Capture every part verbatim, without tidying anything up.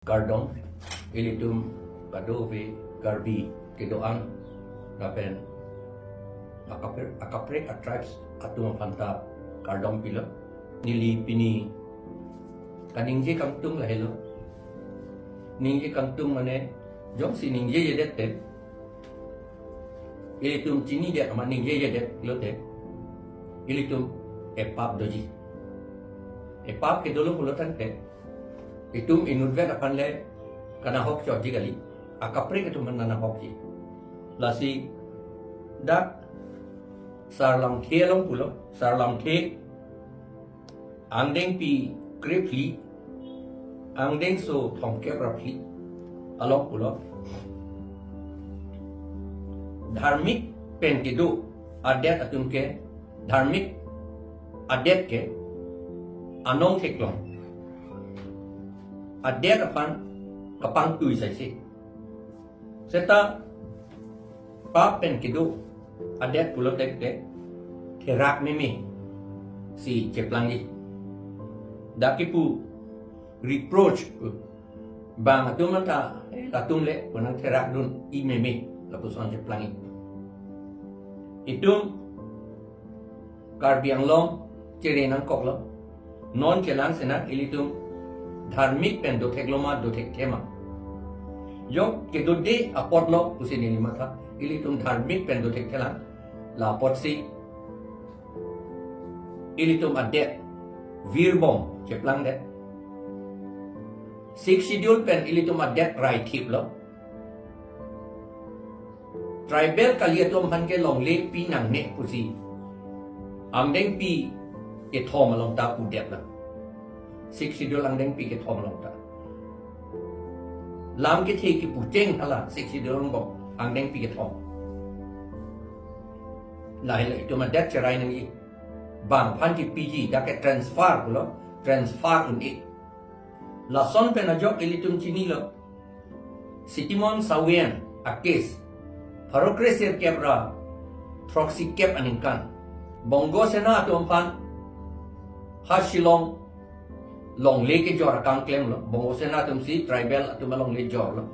Kardom, ilitum kadokave Karbi kedo-an lapen akapre-, akaprek a-tribes atum aphanta kardom pilo. Neli pini kaningje kangtung lahelo. Ningje kangtung mane jongsi ningjejedet te, ilitum chinidet amat ningjejedet lote, ilitum epap doji. Epap kedolo pulo tangte, itum inutvet aphan le kanahok chotji kali, akaprek atum aphan nanahokji. Lasi dak Sar Lamthe along pulo, Sar Lamthe angdengpi krephli, angdengso thomkep ra phli along pulo, dharmik pen kedo adet atum ke, dharmik adet ke anong theklong adet aphan kapangtui saise. Seta pap pen kedo adet pulo tangte therak meme si cheplangji. Dak kipu reproach, bang atum anta, eh, latum le pu nangtherak dun-i meme lapuson cheplangji. Itum Karbi Anglong chere nangkoklo. Non chelang senat ilitum dharmik pen dothekloma dothekthema. Jong kedode apotlo pusi neli matha, ilitum dharmik pen dothekthelang. La apotsi ilitum adet virbom cheplangdet. Sixth Schedule pen ilitum adet raithiplo. Tribal kali atum aphan ke longle pi nangne pusi angdengpi kethom along ta pudetlo. Sixth Schedule angdengpi kethom along ta. Lam kethe kipucheng hala Sixth Schedule angbong angdengpi kethom. Lahelo itum adet cherai nangji. Bang aphan kipiji, dak ke transfer pulo, transfer un-e. Lason pen ajok ilitum chinilo. Sitimon Sawen a-case, pharo kre sirkep ra throksi kep aningkan, Bongo Sena atum aphan ha Shillong longle kejor akam klemlo. Bongo Sena atum si tribal atum alongle jorlo.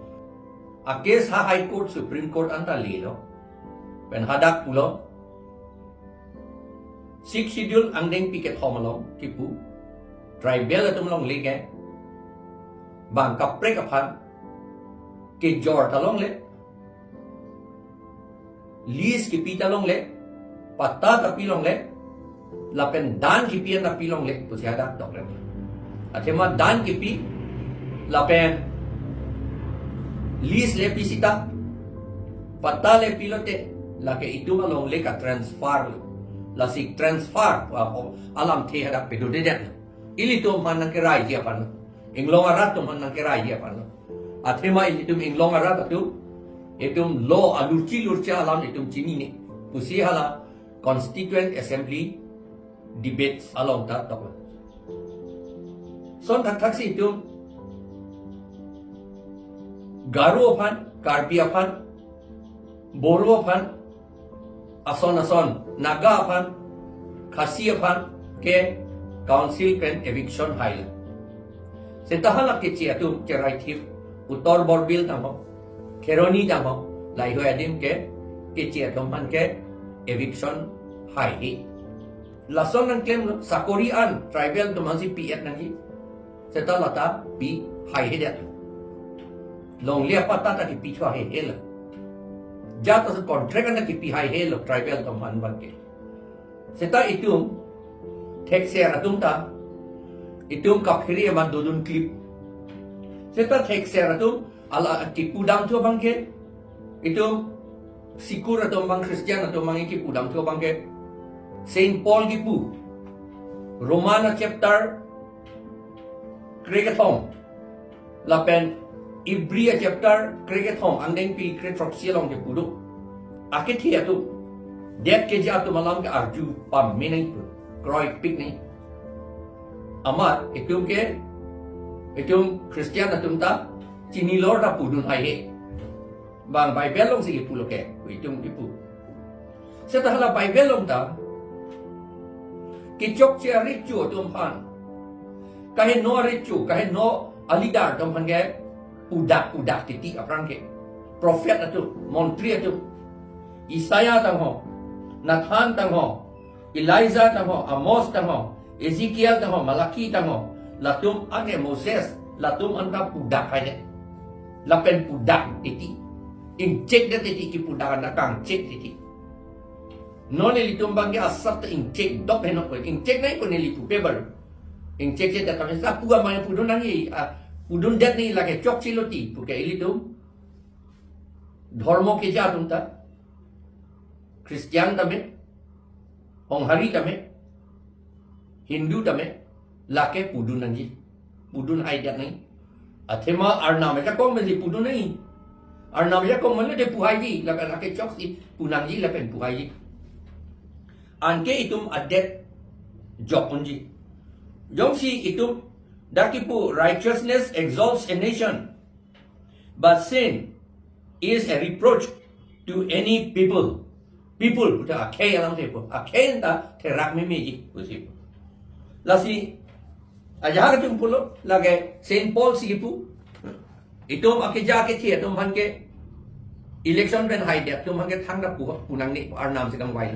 A-case ha High Court, Supreme Court anta lelo. Pen hadak pulo, Sixth Schedule angdengpi kethom along kipu, tribal atum alongle ke bang kaprek aphan kejor ta longle, lease kipi ta longle, patta ta pi longle, lapen dan kipi ta pi longle pusi hadak tokle. Athema dan kipi lapen lease le pi sita, patta le pi lote, lake itum alongle ka-transfer lo. Lasi transfer, ah, alamthe hadak pedodedet lo. Ilitum aphan nangkeraiji aphan lo. Inglong arat atum aphan nangkeraiji aphan lo. Athema ilitum inglong arat atum, itum law alurchi lurcha alam itum chinine pusi hala Constituent Assembly debates along ta toklo. Lason thakthak si itum Garo aphan, Karbi aphan, Boro aphan, ason ason, Naga aphan, Khasi aphan ke council pen eviction hailo. Seta hala keche atum cheraithip, Uttar Borbil tangho, Kheroni tangho, laheihui adim ke keche atum aphan ke eviction haihe. Lason nangklemlo, sakori an tribal atum aphansi pi-et nangji. Seta lata pi haihedetlo. Longle apatta ta kipi chua haihelo. Jat as contract an ta kipi haihelo tribal atum aphan abangke. Seta itum thekser atum ta, itum kaphere amat dodun klip. Seta thekser atum hala kipu damthu abangke, itum sikur atum abang, Christian atum abang kipu damthu abangke, Saint Paul kipu, Roman a-chapter krekethom, lapen Ibri a-chapter krekethom angdengpi krethroksi along kipu do. Akethe atum, det keja atum alam ke arju pame nangji pu, kroipik nangji. Amat itum ke, itum Christian atum ta chinilor ta pudun haihe. Bang Bible alongsi kipulo ke, itum kipu. Seta hala Bible along ta kechokche arecho atum aphan, kaheno arecho, kaheno a-leader atum aphan ke pudak pudak titi aphrang ke. Prophet atum, montri atum, Isaiah tangho, Nathan tangho, Elijah tangho, Amos tangho, Ezekiel tangho, Malachi tangho, latum anke Moses, latum anta pudak hai det. Lapen pudak titi. Ingchek det titi, kipudak anta kangchek titi. Non ilitum abang ke asap ta ingchek dok henok ko. Ingchek nangji ko neli pupe baru. Ingchek chek ta kami sa pu amai pudun nangji, ah, pudun det nangji, lake chokche lo ti pu ke ilitum. Dhormo keja atum ta. Christian tame, Honghari tame, Hindu tame, lake pudun nangji. Pudun hai det nangji. Athema Arnam ajakong pensi pudun nangji. Arnam ajakong mane de pu haiji, lake, lake chok si pu nangji lapen pu haiji. Anke itum adet jok unji. Jongsi itum dak kipu, "Righteousness exalts a nation, but sin is a reproach to any people." People, puta akhei alam tepo. Akhei anta therak memeji, pusi. Lasi, ajahak atum pulo, lake Saint Paul si kipu. Itum akeja akethi atum aphan ke election pen hai det atum aphan ke thangta pu, pu nangne, Arnam si kangvai.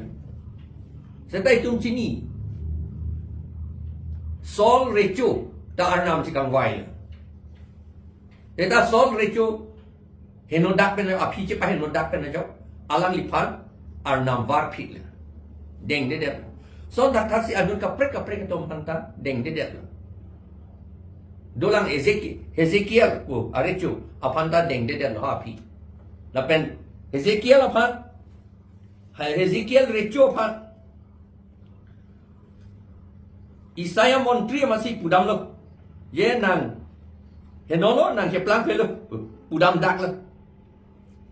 Seta itum chini. Saul recho ta Arnam si kangvai. Seta Saul recho henodak pen aphi chepahenodak pen ajok, alangliphan Arnam varphit le. Dengdedet. Son thakthak si anut kaprek kaprek atum aphanta dengdedet lo. Dolang Ezeki-, Hezekiel pu arecho aphanta dengdedet lo aphi. Lapen Hezekiel aphan, Hezekiel recho aphan Isaiah montri amatsi pudamlo. Je nang henolo, nang keplang pelo, pudamdaklo.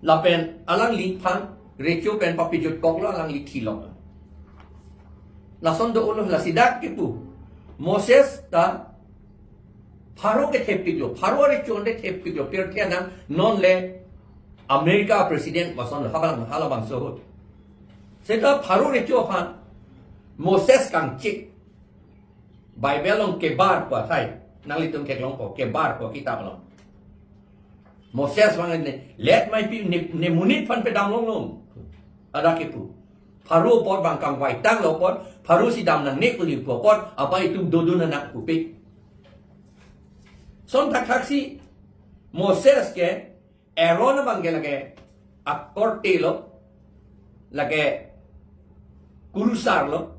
Lapen alangliphan recho pen papijutkoklo, alangli thilo. Lason do-olo, lasi dak kipu. Moses ta Pharaoh ke thepiklo, Pharaoh arecho ante thepiklo, pirthe nang non le America president mason habalang halabangso ahut. Seta Pharaoh recho aphan Moses kangchek. Bible along kebar pu athai. Nanglitum theklongpo, kebar pu akitap along. Moses vang ne, "Let my people, ne, ne monit aphan pedam longlong." Ada kipu. Pharaoh apot bang kangvai tanglo apot, Pharaoh si dam nangne pu kipu apot, apa itum dodun anak pupe. Son thakthak si Moses ke Aaron abang ke lake akorte lo, lake kurusar lo,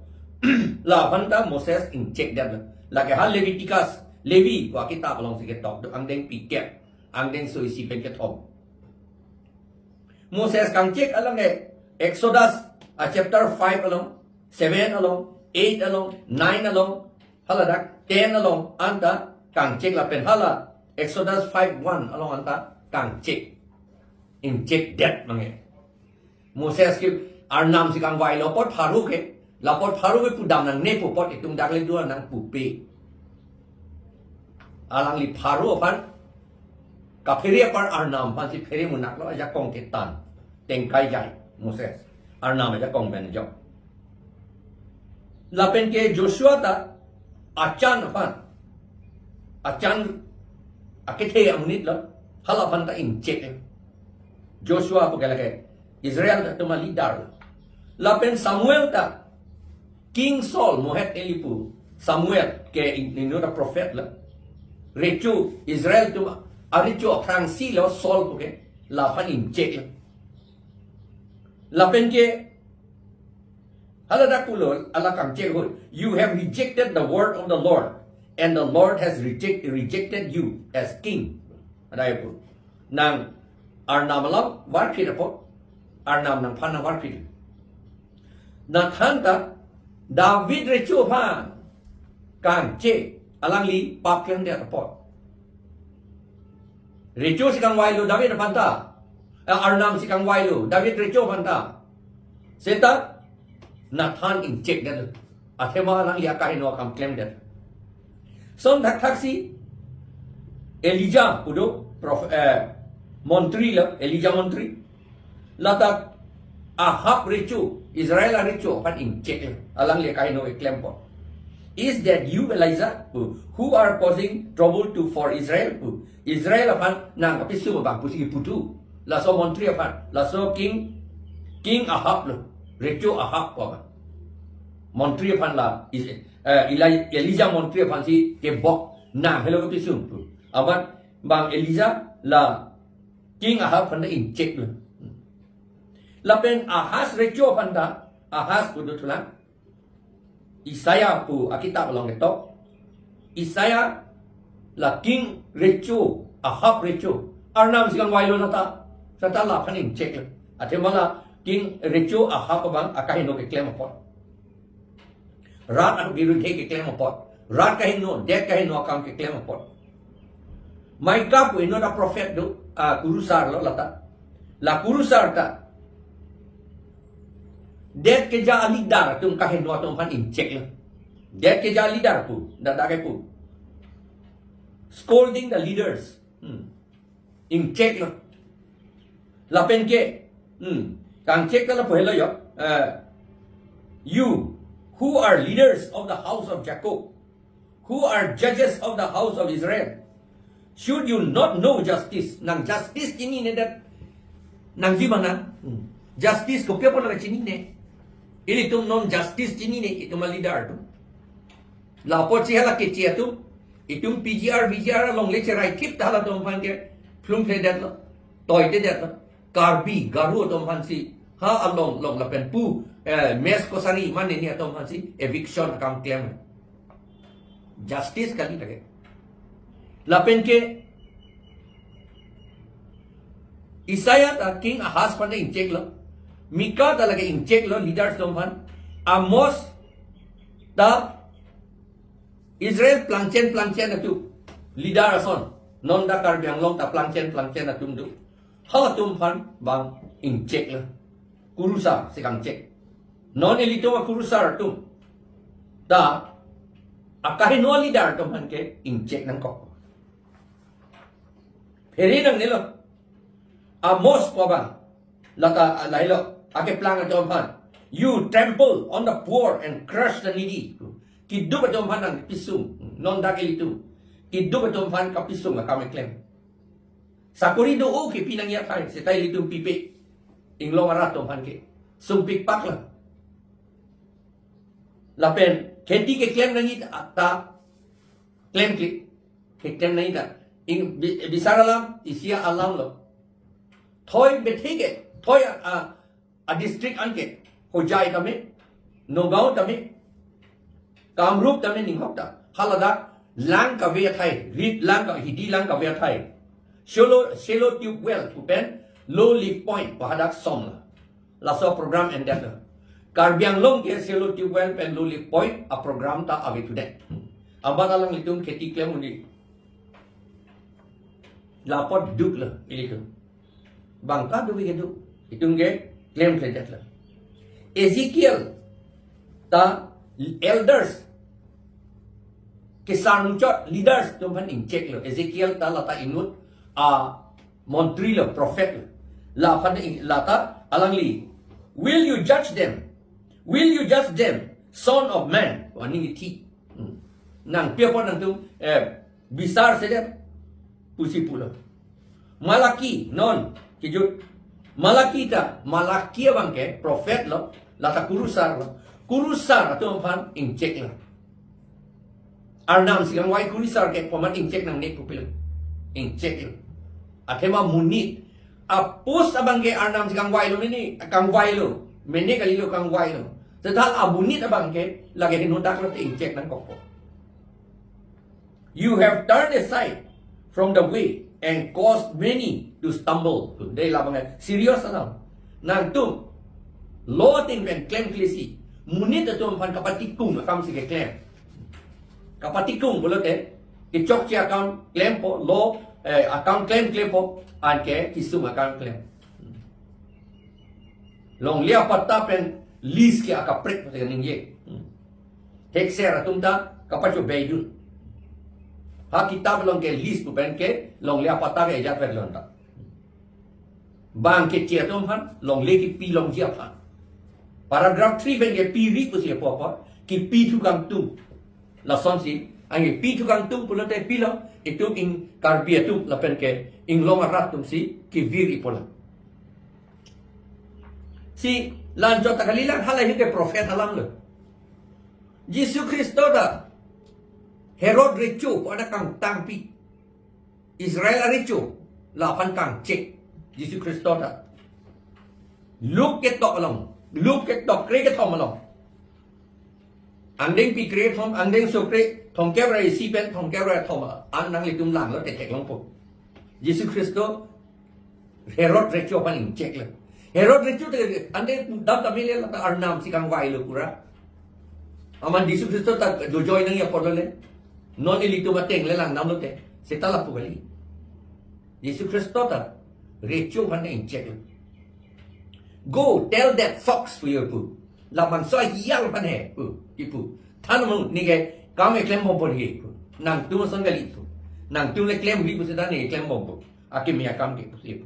laphanta Moses ingchekdetlo. Lake ha Leviticus, Levi pu akitap alongsi ketok do, angdeng phlikep, angdeng so isi pen kethom. Moses kangchek alang ke Exodus a chapter five along, seven along, eight along, nine along, haladak ten along anta kangchek lapen hala Exodus five one along anta kangchek. Ingchekdet mange. Moses ke Arnam si kangvailo apot Pharaoh ke, la apot Pharaoh ke pudam nangne pu apot itum dak le dua nang pupe. Alangli Pharaoh aphan kaphere apar Arnam aphansi phere munaklo, ajakong ketan. Tengkai jai Moses. Arnam ajakong pen jok. Lapen ke Joshua ta Achan aphan, Achan akethe amonit lo, halaphanta ingchek. Joshua pu ke lake Israel atum aleader lo. Lapen Samuel ta King Saul, mohet elipu Samuel ke in-, inut aprophet lo. Recho, Israel atum arecho aphrangsi lo Saul pu ke, laphan ingchek lo. Lapen ke haladak pulo, ala kangchek ahut, "You have rejected the word of the Lord, and the Lord has reject-, rejected you as king." Adai pu. Nang Arnam alam varphit apot, Arnam nangphan nangvarphit. Nathan ta David recho aphan kangchek, alangli pap klem det apot. Recho si kangvailo David aphanta. Eh, Arnam si kangvailo David recho aphanta. Seta Nathan ingchekdet. Athema alangli akaheno akam klemdet. Son thakthak si Elijah pu do prof-, eh, montri lo, Elijah montri. Lata Ahab recho, Israel arecho aphan ingchek lo. Alangli akaheno keklem apot. Is that you, Elijah, who are causing trouble to for Israel? Israel aphan nang kapisung abang pusi kipu thu. Laso montri aphan, laso king, King Ahab lo, recho Ahab ko abang. Montri aphan la, is, eh, Eli-, Elijah montri aphansi kebok, nang helo kapisung. Amat bang Elijah la King Ahab aphan ta ingchek lo. Lapen Ahaz recho aphan ta, Ahaz pu do thulang. Isaiah pu akitap along ketok. Isaiah la King recho, Ahab recho. Arnam si kangvai lo nata. Nata laphan ingchek lo. Athema la King recho Ahab abang akaheno keklem apot. Rat abirudhe keklem apot. Rat kaheno, det kaheno akam keklem apot. Micah pu inut a prophet do, ah, kurusar lo lata. La kurusar ta. Det keja a leader atum kaheno atum aphan ingchek lo. Det keja a leader pu, dak dak kepu. Scolding the leaders. Hmm. Ingchek lo. Lapen ke, hmm, kangchek ta lapu helo yo. Eh, you who are leaders of the house of Jacob, who are judges of the house of Israel, should you not know justice? Nang justice chinine det, nangji mana? Hmm. Justice kopi apot nang chinine? Ilitum non justice chinine, itum a leader atum. Lapu si hala keche atum, itum P G R, V G R along le cherai thip ta halatum aphan ke phlumkle det lo, toite det lo. Karbi, Garo atum aphansi, ha along, long lapen pu, eh, Mess Kachari mane ni atum aphansi eviction akam klem. Justice kali lake. Lapen ke Isaiah ta King Ahaz aphan ta ingchek lo. Micah ta lake ingchek lo leaders atum aphan. Amos ta Israel plangchen plangchen atum. Leader ason. Non dak Karbi Anglong ta plangchen plangchen atum do. Halatum aphan bang ingchek lo. Kurusar si kangchek. Non ilitum a kurusar atum ta akaheno a leader atum aphan ke ingchek nangkok. Phere nangne lo. Amos pu abang. Lata, ah, lahelo. Akeplang atum aphan. You trample on the poor and crush the needy. Keduk atum aphan nangpisung. Non dak ilitum. Keduk atum aphan kapisung akam keklem. Sakori do-o kepi nangji athai, seta ilitum pipe. Inglong arat atum aphan ke sungpik pak lo. Lapen kheti keklem nangji ta, ta klemkle. Keklem nangji ta. Ing, bi-, bisar alam, isi alam lo. Thoi bethe ke, thoi a, a, a district anke, Hojai tame, Nagaon tame, Kamrup tame ninghok ta. Haladak lang kave athai, rit lang ka, hidi lang kave athai. Shallow, shallow tube well pu pen low lift point pu hadak som lo. Laso program endet lo. Karbi Anglong ke shallow tube well pen low lift point a program ta ave thudet. Amat alanglitum kheti klem un-e. Lapu duk lo ilitum. Bang kaduk ke duk. Itum ke klemkledet lo. Ezekiel ta elders, kesar muchot leaders atum aphan ingchek lo. Ezekiel ta lata inut a montri lo, prophet lo. Laphan ing-, lata alangli. Will you judge them? Will you judge them, son of man? Warning iti. Hmm. Nang pi apot nangtum, eh, bisar sedet pusi pulo. Malaki, non, kejut. Malaki ta, Malaki abang ke, prophet lo, lata kurusar lo. Kurusar atum aphan ingchek lo. Arnam si kangvai kurusar ke, komat ingchek nangne kopilo. Ingchek lo. Athema monit. A post abang ke Arnam si kangvai lo mene, kangvai lo. Mene kali lo kangvai lo. Seta a monit abang ke, lake henodak lo te ingchek nangkokpo. You have turned aside from the way and caused many to stumble. Dei labang serious alam. Nangtum, lo tin pen klemkle si. Monit atum aphan kapatikung akam si keklem. Kapatikung pulote, kechokche akam klempo, lo, eh, akam klemklepo, anke kesung akam klem. Longle apatta pen lease ke akaprek pu ningje. Hmm. Thekser atum ta kapachobei dun. Ha kitap along ke lease pu pen ke longle apatta ke ejat pen lonta. Bang keche atum aphan, longle kepi longji aphan. Paragraph three pen kepi ri pusi apo apo, kepi thu kangtung. Lasonsi, anke pi thu kangtung pulote pilo, itum ing Karbi atum lapen ke inglong arat atumsi kevir ipola. Si, la-anchot ta kalilang, hala hingke prophet alam lo. Jisu Khristo ta Herod recho pu adak kangtangpi. Israel arecho, laphan kangchek Jisu Khristo ta. Luke ketok along, Luke ketok kre kethom along. Angdengpi kre kethom, angdengso kre, thomkep ra isi pen thomkep ra kethom, an nanglitum langlo, theklongpo. Jisu Khristo Herod recho aphan ingchek lo. Herod recho te ante dam tamile la ta arnam si kangvai lo pura. Amat Jisu Khristo ta dojoi nangji apor lo le. Non ilitum ateng le langdam lote. Seta lapu kali. Jisu Khristo ta recho aphan ingchek lo. "Go tell that fox," pu yo pu. "Labangso ahiang aphan he," pu, kipu. "Than mo, neke kam keklem bom pon he," pu. "Nangtum ason kali," pu. "Nangtum le klemri pu seta ne klem bom pu. Akimi akam ke," pu, kipu.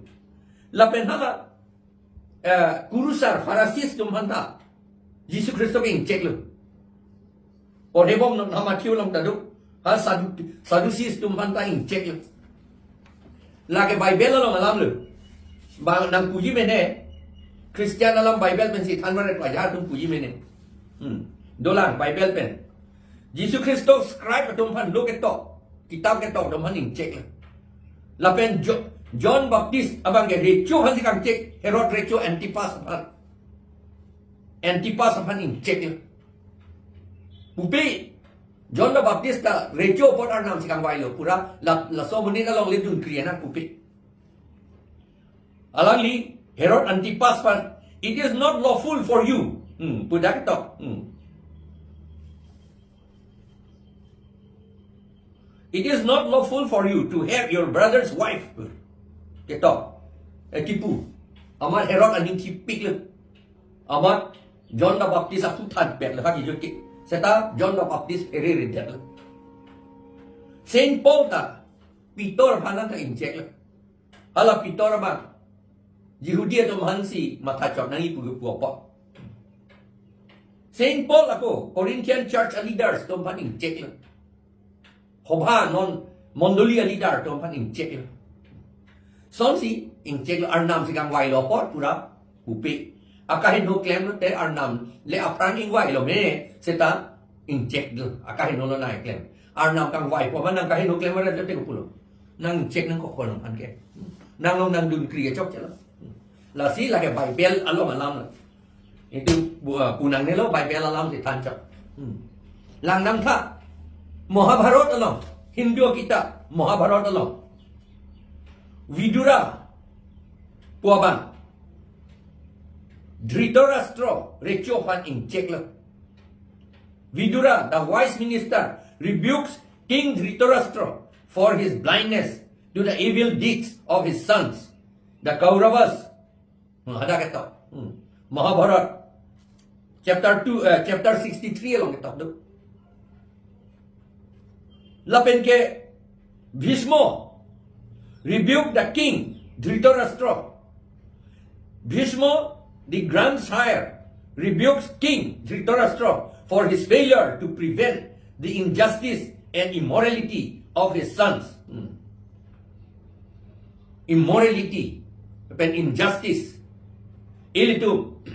Lapen hala, eh, kurusar, Pharisees atum aphan ta Jisu Khristo ke ingchek lo. Pode bom non ha Matthew along ta do. Ha Sadu-, Sadducees atum aphan ta ingchek lo. Lake Bible along alam lo. Ba nangpuji mene. Christian alam Bible pensi than mare pajar atum puji mene. Hmm. Dolang Bible pen. Jisu Khristo scribe atum aphan, lo ketok, kitab ketok atum aphan ingchek lo. Lapen Jo-, John Baptist abang ke recho aphansi kangchek, Herod recho Antipas aphan. Antipas aphan ingchek lo. Pupe, John the Baptist ta recho apot arnam si kangvai lo, pura la, laso amonit along le dunkri anak pupe. Alangli Herod Antipas aphan, "It is not lawful for you." Hmm, pu dak ketok. Hmm. "It is not lawful for you to have your brother's wife." Ketok. Eh, kipu. Amat Herod aning kipik lo. Amat John the Baptist aphu thanpet lo, ha kijut ke. Seta John the Baptist phere redet lo. Saint Paul ta Peter aphan ta ingchek lo. Hala Peter abang Jihudi atum aphansi mathachot nangji pu kepu apot. Saint Paul ako Corinthian church leaders atum aphan ingchek lo. Hobha non mondoli a-leader atum aphan ingchek lo. Sonsi ingchek lo, arnam si kangvai lo apot pura pupe. Akaheno klem lote arnam le aphrang ingvai lo me, seta ingchek lo. Akaheno lonang keklem. Arnam kangvaipo ma nang kaheno klem ra te kopulo. Nangchek nang kokon aphan ke. Nang long nang dunkri chokche lo. Lasi lake Bible along alam lo. Itum bu-, ah, pu nangne lo Bible alam si thanchot. Hmm. Langdam tha. Mahabharat along, Hindu kitab Mahabharat along, Vidura pu abang Dhritarashtra recho aphan ingchek lo. Vidura, the wise minister, rebukes King Dhritarashtra for his blindness to the evil deeds of his sons, the Kauravas. Hmm, hadak ketok. Hmm. Mahabharat. Chapter two, eh, chapter sixty-three along ketok do. Lapen ke Bhishma rebuke the king Dhritarashtra. Bhishma, the grandsire, rebukes King Dhritarashtra for his failure to prevent the injustice and immorality of his sons. Hmm. Immorality pen injustice. Ilitum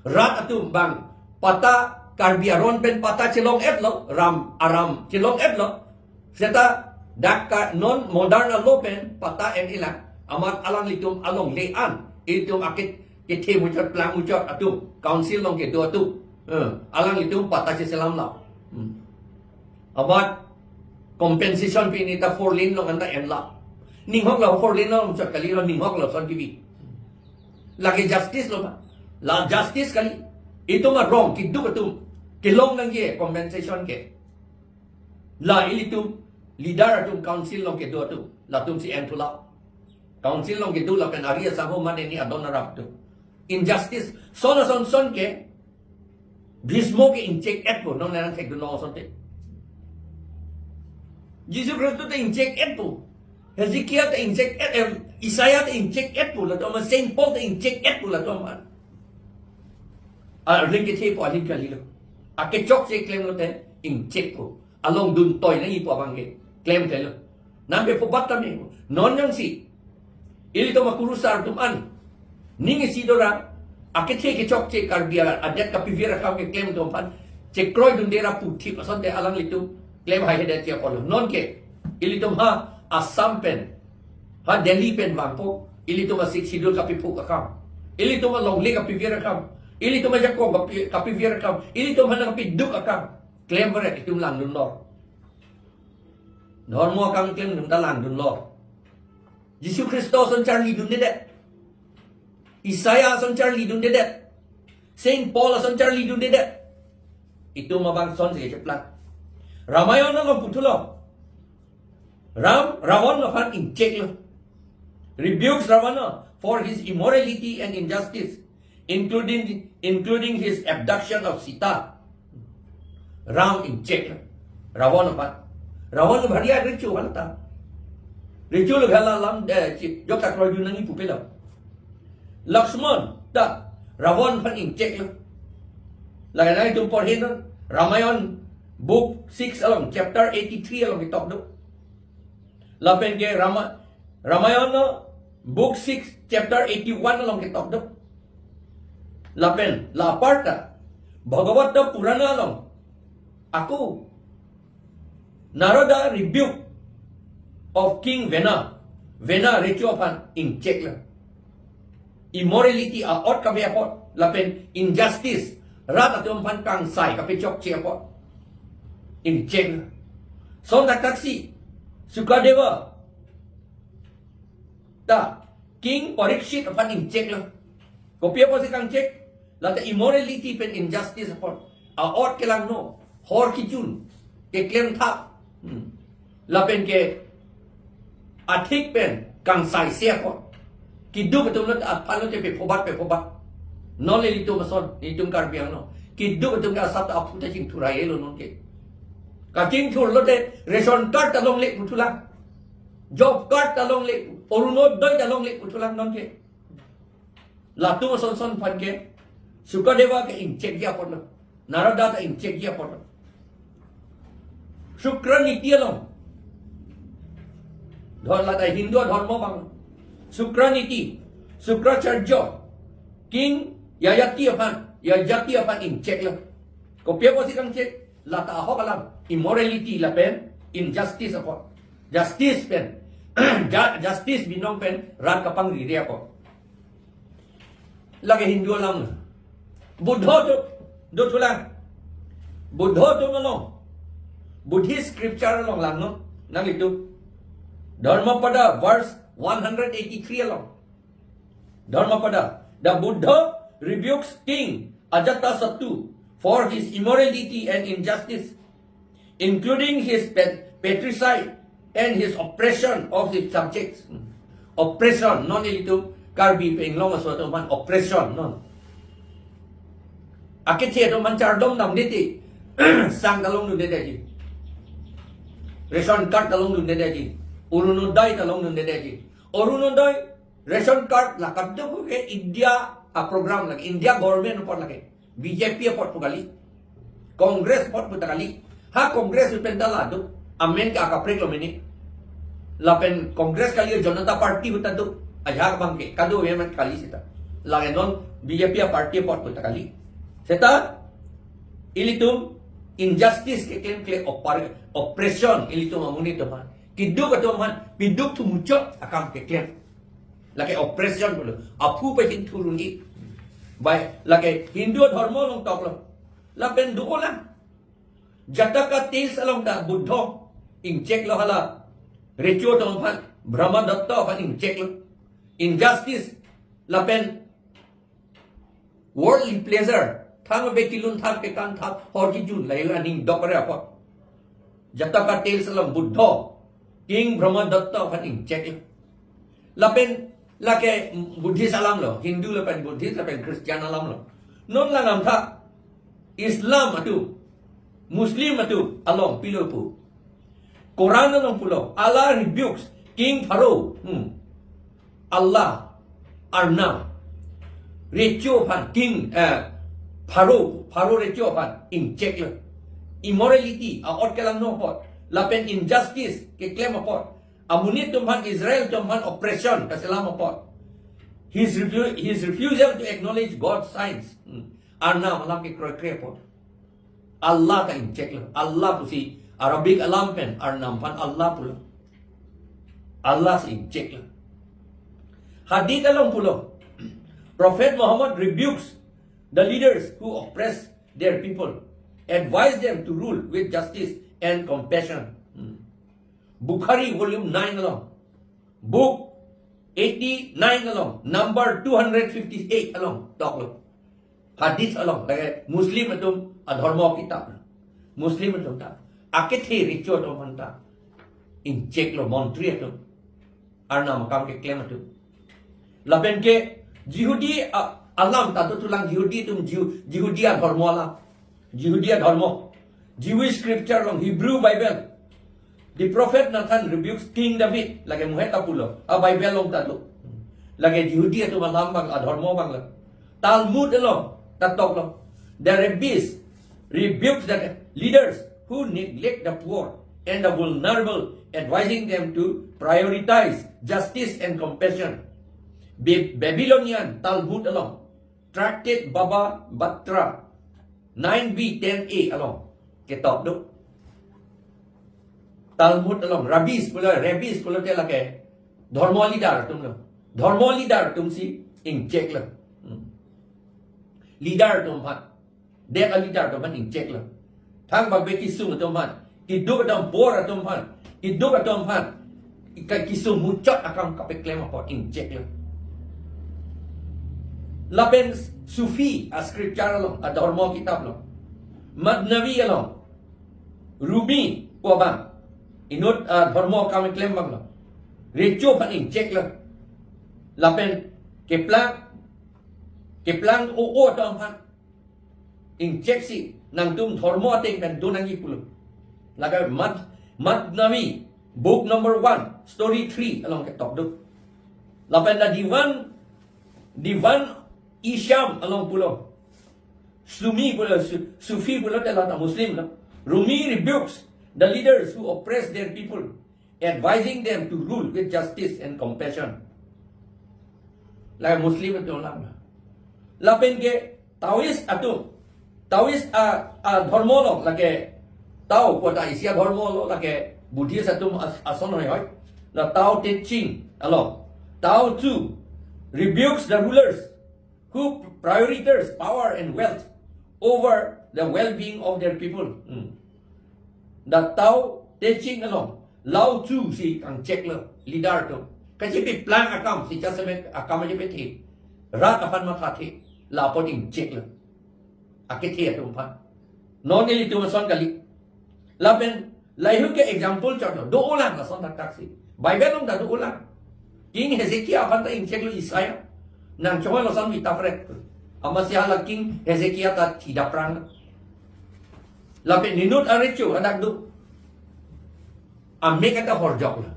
rat atum bang patta, Karbi aron pen patta chelong-et lo, ram aram chelong-et lo. Seta dak ka non modern alo pen patta en-e lang. Amat alanglitum alongle an, ilitum akethe muchot plang muchot atum, council along kedo atum, eh, alanglitum patta cheselam lo. Hmm. Amat compensation pini ta four lane along anta en lo. Ninghok lo four lane along chot kali lo, ninghok lo son kibi. Lake justice lo ma? La justice kali. Itum arong keduk atum kelong nangji compensation ke. La ilitum leader atum, council along kedo atum, latumsi en thu lo. Council along kedo lapen ari asangho mane ni adon arap atum. Injustice son ason son ke Bhishma ke ingchek-etpo, non nang thekdun asonte. Jisu Khristo ta ingchek-etpo. Hezekiah ta ingchek-et, em, Isaiah ta ingchek-etpo, latum Saint Paul ta ingchek-etpo, latum. Arleng kethepo, arleng kali lo. Akechokche klem lote ingchekpo. along dun toi nangji pu abang ke klemkle lo. Nang pe phobat tame. Non jongsi ilitum akurusar atum an ning isi dora, akethe kechokche Karbi adet kapivir akam keklem atum aphan chekroidunde ra puthip asonte alanglitum klem haihedet apotlo. Non ke ilitum ha Assam pen, ha Delhi pen vangpo, ilitum a-Sixth Schedule kapiphuk akam, ilitum alongle kapivir akam, ilitum ajakong kapi-, kapivir akam, ilitum hanang kapiduk akam klem varet itum langdunlo. Dhormo akam klem atum ta langdunlo. Jisu Khristo ason charlidundedet. Isaiah ason charlidundedet. Saint Paul ason charlidundedet. Itum abang asonsi cheplang. Ramayan along puthulo. Ram, Ravan aphan ingcheklo. Rebukes Ravana for his immorality and injustice, including, including his abduction of Sita. Ram ingcheklo. Ravan aphan. Ravan bhari recho halata. Recho lo gala lam, eh, chi, jok ta kroidun nangji pu pelo. Lakshman ta Ravan aphan ingcheklo. Lake nangtum porhin, Ramayan book six along, chapter eighty-three along ketok do. Lapen ke Rama, Ramayana book six chapter eighty-one along ketok do. Lapen la aparta Bhagavata Purana along ako Narada rebuke of King Vena, Vena recho aphan ingcheklo. Immorality a-ot kave apot, lapen injustice, rat atum aphan kangsai kapechokche apot ingcheklo. Son thakthaksi Sukadeva ta King Parikshit aphan ingcheklo. Kopi apotsi kangchek? Lata immorality pen injustice apot a-ot kelangno, hor kejun keklemthap. Hmm. Lapen ke athik pen kangsaise apot. Keduk atum lo aphan lote pe phobat, pe phobat. Non ilitum ason, ilitum Karbi Anglong, keduk atum ke asap ta aphu ta chingthur aelo non ke. Kachingthur lote ration card ta longle puthulang. Job card ta longle, Orunodoi ta longle puthulang non ke. Latum ason ason aphan ke Sukadeva ke ingchekji apotlo. Narada ta ingchekji apotlo. Shukra niti along, dhor lata Hindu adhormo abang, Shukra niti, Shukracharya, King Yayati aphan, Yayati aphan ingcheklo. Kopi apotsi kangchek? Lata ahok alam, immorality lapen injustice apot. Justice pen, ju-, justice binong pen rat kapangriri apot. Lake Hindu alam. Buddha do, dothulang. Buddha do malong. Buddhist scripture along langno. Nanglitum Dharmapada verse one hundred eighty-three along. Dharmapada. The Buddha rebukes King Ajatasattu for his immorality and injustice, including his pat-, patricide and his oppression of his subjects. Oppression, non ilitum Karbi pen long aso atum aphan oppression, non. Akethe atum aphan chardom damdete, sang ta longdundedetji. Ration card ta longdundedetji. Orunodoi ta longdundedetji. Orunodoi, ration card la kadokave India a-program lake, India government apot lake. B J P apot pu kali. Congress apot pu ta kali. Ha Congress pen ta la do. Amen ke akaprek lo mene. Lapen Congress kali, Janata Party pu ta do. Ajahak abang ke kadokave amen kali seta. Lake non B J P a-party apot pu ta kali. Seta ilitum injustice keklemkle, oppar-, oppression ilitum amonit atum aphan. Keduk atum aphan piduk thu muchot akam keklem. Lake oppression pulo. Aphu pachingthur unji. Bai, lake Hindu adhormo along toklo. Lapen do-olang. Jataka tales along ta Buddha ingcheklo hala. Recho atum aphan, Brahmadatta aphan ingcheklo. Injustice. Lapen worldly pleasure, thang be kilun thang pekan thang hor kejun la aning dok re apot. Jataka tales along Buddha, King Brahmadatta aphan ingcheklo. Lapen lake Buddhist alam lo, Hindu lapen Buddhist lapen Christian alam lo. Non langdamtha, Islam atum, Muslim atum along pilo pu. Quran along pulo, Allah rebukes King Pharaoh. Hmm. Allah, Arnam, recho aphan, King, eh, Pharaoh, Pharaoh recho aphan ingcheklo. immorality a-ot kelangno apot, lapen injustice keklem apot, amonit atum aphan, Israel atum aphan oppression kaselam apot, his refu-, his refusal to acknowledge God's signs. Hmm. Arnam alam kekroikre apot. Allah ta incheklo. Allah pusi Arabic alam pen Arnam aphan Allah pulo. Allah si incheklo. Hadith along pulo, Prophet Muhammad rebukes the leaders who oppress their people, advise them to rule with justice and compassion. Hmm. Bukhari volume nine along, book eighty-nine along, number two hundred fifty-eight along toklo. Hadith along, lake Muslim atum adhormo kitab. Muslim atum ta akethe recho atum aphan ta incheklo, montri atum, Arnam akam keklem atum. Lapen ke Jihudi a-, alam ta dothulang, Jihudi atum, Jihu-, Jihudi adhormo alam. Jihudi adhormo. Jewish scripture along, Hebrew Bible. The prophet Nathan rebukes King David. Lake muhet ta pulo. A-Bible along ta do. Lake Jihudi atum alam abang, adhormo abang lo. Talmud along ta toklo, the rabbis rebukes the leaders who neglect the poor and the vulnerable, advising them to prioritize justice and compassion. Ba-, Babylonian Talmud along, Tractate Baba Batra nine B ten A along ketok do. Talmud along, rabbis pulo, rabbis pulote lake dhormo leader atumlo. Dhormo leader atum si incheklo. Hmm. Leader atum aphan, det a-leader atum aphan incheklo. Thangbangbe kesung atum aphan, keduk atum, poor atum aphan, keduk atum aphan, ika kesung muchot akam kapeklem apot incheklo. Lapen Sufi a-scripture along, adhormo kitab along, Masnavi along, Rumi pu abang, inut, ah, dhormo akam keklem abang lo, recho aphan incheklo. Lapen keplang, keplang o-o atum aphan inchek si, nangtum dhormo ateng pen do nangji pulo. Lake Mas-, Masnavi, book number one, story three along ketok do. Lapen la Diwan, Diwan-i-Sham along pulo, Sumi pulo, Su-, Sufi pulote la ta Muslim lo. Rumi rebukes the leaders who oppress their people, advising them to rule with justice and compassion. Lake Muslim atum alam. Lapen ke Taoist atum, Taoist a, adhormo lo, lake Tao pu ta isi adhormo lo, lake Buddhist atum as-, ason hoihoi. La Tao Te Ching along, Tao Tzu rebukes the rulers who prioritize power and wealth over the well-being of their people. Hmm. The Tao Te Ching along, Lao Tzu si kangcheklo, leader atum. Kachepeplang akam si, jasemet akam aja pethe, rat aphan mathathe, la apot incheklo, akethe atum aphan. Non ilitum ason kali. Lapen lahei ahut ke example chotlo, do-olang lason thakthak si. Bible along ta do-olang. King Hezekiah aphan ta incheklo Isaiah. Nangchonglo lason vita pret. Amatsi hala King Hezekiah ta thidap prang. Lapen inut arecho adak do, amek ta horjoklo.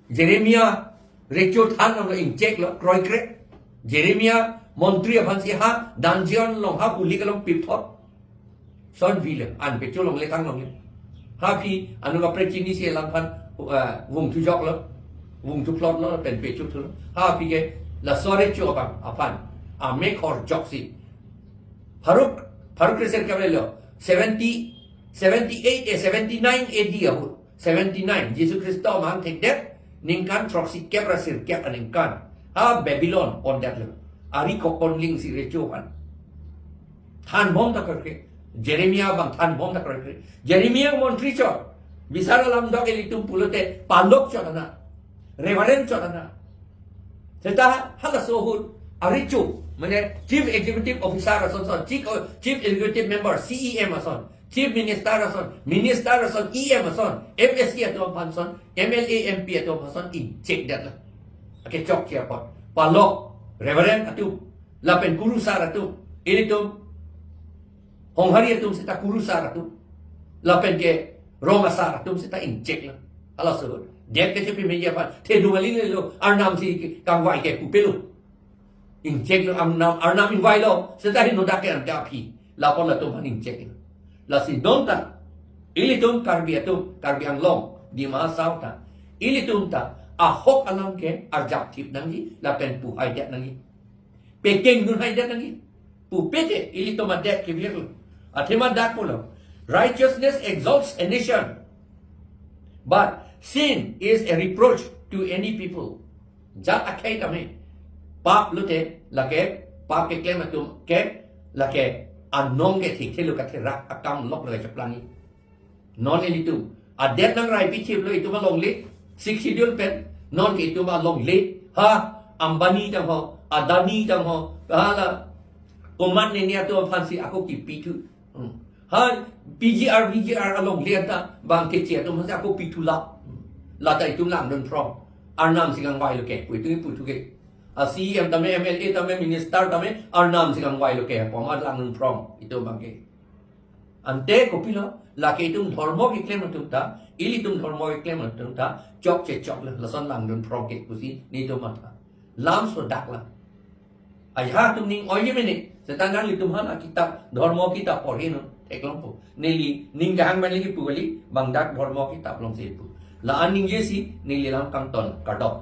Jeremiah recho than along incheklo, kroikre. Jeremiah montri aphan si ha dungeon along, ha pulik along pipthot. Son vile, an pecho longle, thang longle. Ha aphi, anung kaprek chinisi alam aphan, eh, vung thujoklo, vung thuphlotlo, pen pecho thulo. Ha aphi ke laso recho abang aphan amek horjok si. Pharo, pharo kre-sirkep le lo, seventy, seventy-eight, eh, seventy-nine A D ahut. Seventy-nine, Jisu Khristo amahang thekdet ningkan throksikep ra sirkep aningkan, ha Babylon pondetlo. Ari kokonling si recho aphan thanbom ta kroikre. Jeremiah abang thanbom ta kroikre. Jeremiah montri chot. Bisar alam dok ilitum pulote palok chot ana, Reverend chot ana. Seta halaso ahut arecho, mane Chief Executive Officer ason son, Chief, Chief Executive Member, C E M ason, Chief Minister ason, Minister ason, E M ason, M A C atum aphan son, M L A, M P atum aphan son inchekdetlo. Akechokche apot, palok, Reverend atum, lapen kurusar atum, ilitum Honghari atum seta kurusar atum, lapen ke rong asar atum seta incheklo. Halaso ahut det kechepi meji aphan thedung aling lelo, Arnam si kangvai ke pupelo. Incheklo, Arnam, Arnam ingvailo, seta heno dak ke anta aphi, la apot latum aphan incheklo. Lasi non ta, ilitum Karbi atum, Karbi Anglong, Dima Hasao ta, ilitum ta ahok alam ke arjap thip nangji, lapen puhai det nangji. Pekeng nun hai det nangji. Pupe te, ilitum adet kevir lo. Athema dak pulo. Righteousness exalts a nation, but sin is a reproach to any people. Jat akhei tame pap lote, lake pap keklem atum ke, lake anong ke thik thelo katherak akam lok lake chaplangi. Non ilitum adet nang rai pichip lo itum alongle, Sixth Schedule pen, non ke itum alongle, ha, Ambani tang ho, Adani tang ho, ha la, komat neni atum aphansi ako kipithu. Hmm. Ha, P G R, V G R alongle anta, bang keche atum aphansi ako pithu la. Hmm. Lata itum langdun from. Arnam si kangvai lo ke, pu itum puthu ke. A C E M tame, M L A tame, minister tame, arnam si kangvai lo ke, poma langdun from, itum bang ke. Ante kopilo, lake itum dhormo keklem atum ta, ilitum dhormo keklem atum ta, chokche chok lo, lason langdun from ke pusi, netum matha. Lam so dak la. Ajahak atum ning oi mene, seta nanglitum aphan akitap, dhormo kitap porhi non, theklongpo. Neli, ning kahang mane kipu kali, bang dak dhormo kitap alongsi pu. La an ningjesi, neli lam kangton, kardom.